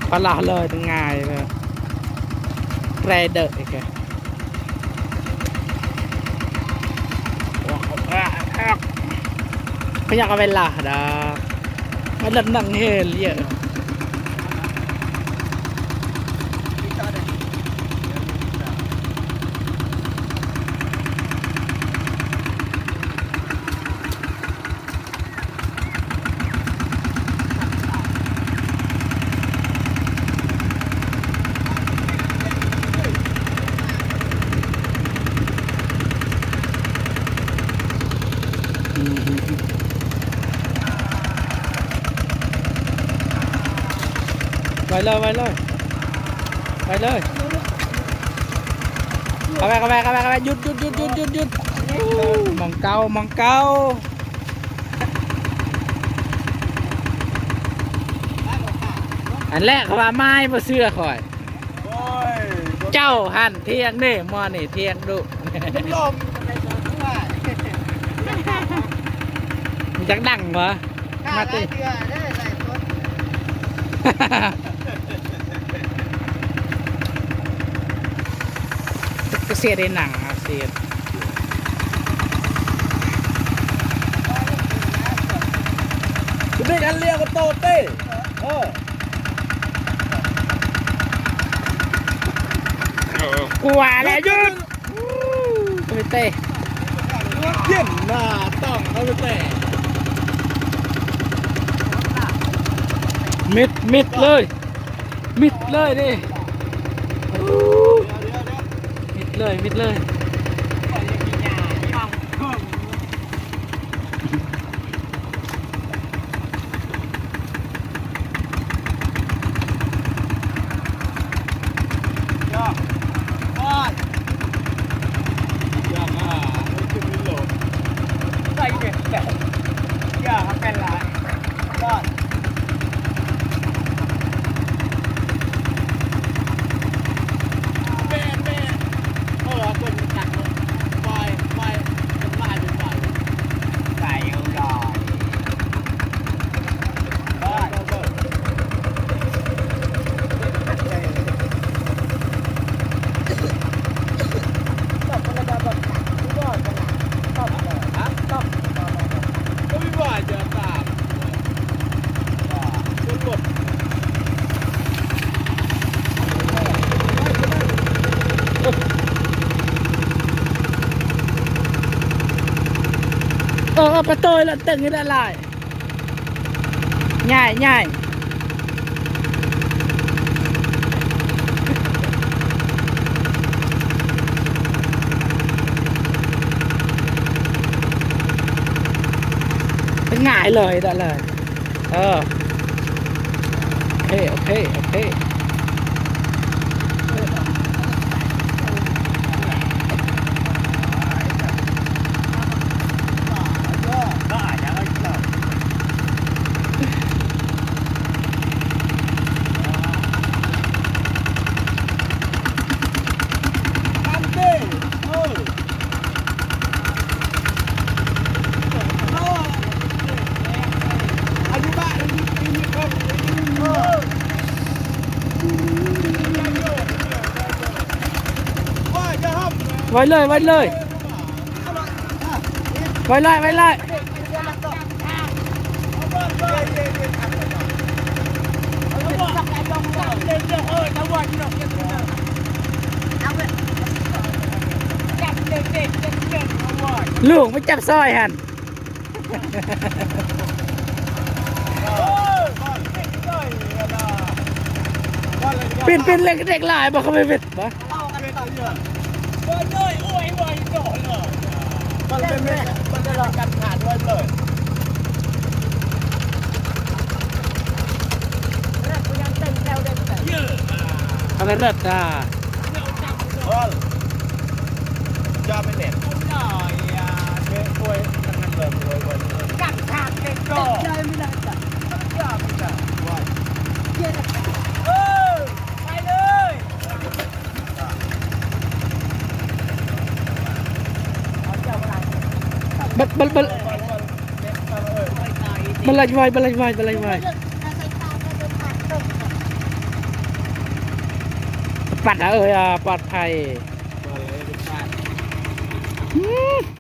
ພາລາເລີຍ ງ່າຍເລີຍ ແກຣເດີອີກແກ ພະຍາກາເວລາດາ ມັນລັດນັງເຮລເຍ. ໄວເລີຍ ໄວເລີຍ ໄວເລີຍ ເຂົ້າໄປ ເຂົ້າໄປ ເຂົ້າໄປ ເຂົ້າໄປ ຢຸດ ຢຸດ ຢຸດ ຢຸດ ຢຸດ ຢຸດ ໝ່ອງເກົ່າ ໝ່ອງເກົ່າ. ອັນແລກເຂົາວ່າມາຍ ບໍ່ເຊື່ອຂ້ອຍ. ໂອ້ຍ ເຈົ້າຫັ້ນຖຽງເດ້ ໝໍນີ້ຖຽງດຸ ມັນລົມ ມັນຢາກດັງບໍ່? ມາຕິ ກະເສດໃນໜັງ ອາເຊຍນ ເດັກອັນລຽວກໍໂຕເຕ້ ເອີ ກວ່າແລ້ວ ຢຸດ ເອົາໄປເຕະ ເຢັນໜ້າຕ້ອງ ເອົາໄປເຕະ ມິດ ມິດເລີຍ. ມິດເລີຍເດ້ ມິດເລີຍ ມິດເລີຍ. ເອີ ເອີ ປະຕູລະຕຶງນີ້ລະຫຼາຍ. ຍ້າຍ ຍ້າຍ ງ່າຍເລີຍ ໄດ້ເລີຍ ເອີ ໂອເຄ ໂອເຄ ໂອເຄ. ໄວເລີຍ ໄວເລີຍ ໄວເລີຍ ໄວເລີຍ. ລຸງໄປຈັບຊອຍຫັ້ນ. ປິ່ນ ປິ່ນ ເຫຼັກ ເຫຼັກຫຼາຍບໍ່ ເຂົາໄປເວັດບໍ່? ເອົາໄປເລີດ ເອີ. ບັນ ບັນ ບັນໄລໄວ ບັນໄລໄວ ບັນໄລໄວ ປັດເອີຍ ອາ ປອດໄພ ອືມ.